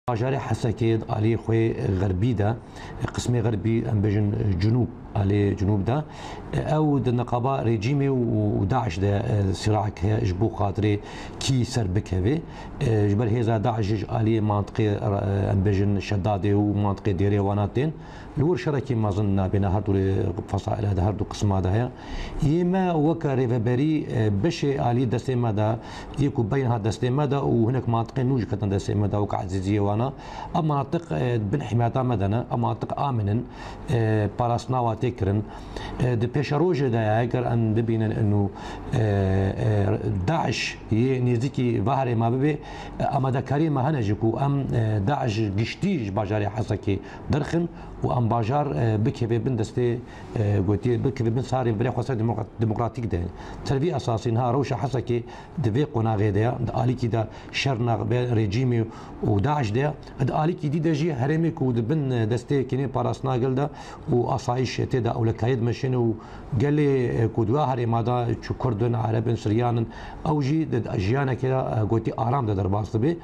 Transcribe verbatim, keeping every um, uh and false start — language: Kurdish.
Bajarê Hesekê di aliyê xwe xerbî de, qismê xerbî, em bêjin, e, cunûb, aliyê cunûb de, e, ew di niqaba rejîmê û, û DAIŞ de, e, sîraek heye ji bo xatirê kî ser bikeve. E, ji ber hêza DAIŞ ji aliyê mantiqê, e, em bêjin, Şedadê û mantiqê Dêrê Wana tên. Li wir şerekî mezin nabêne her du rê fesaîla de, her du qisma de heye. Yê me weke rêveberî, e, beşê alî destê me de, yê ku beyna hat destê me de û hinek mantiqên nû jî ketin destê me de, weke Ezîziyê wana. Ev mantiq, e, bin himata me de ne, ev mantiq amin in, e, parastina wa tê kirin. E, di pêşerojê de ye, eger em bibînin inu, e, e, DAIŞ yê nêzîkî va herêma bibe, e, amadekariyê me hene jî ku em, e, DAIŞ giştî ji bajarê Hesekê derxin û em bajar, e, bikeve bin destê, e, gotiye, bikeve bin sarê birê xwe ser demokrat-, demokratîk de. Ser vî esasî niha rewşa Hesekê di vê qonaxê de ye, di alîkî de şer navbeyna rejîmê û DAIŞ de ye. Di alîkî dî de jî herêmê ku di bin destê kênê parastina gel de û asayîş tê de ewlekariyê dimeşîne û gelê, e, ku di wê herêma de çi Kurd in, Ereb in, Siryan in, ew jî di jiyanekê de, e, gotî aram de derbas dibe.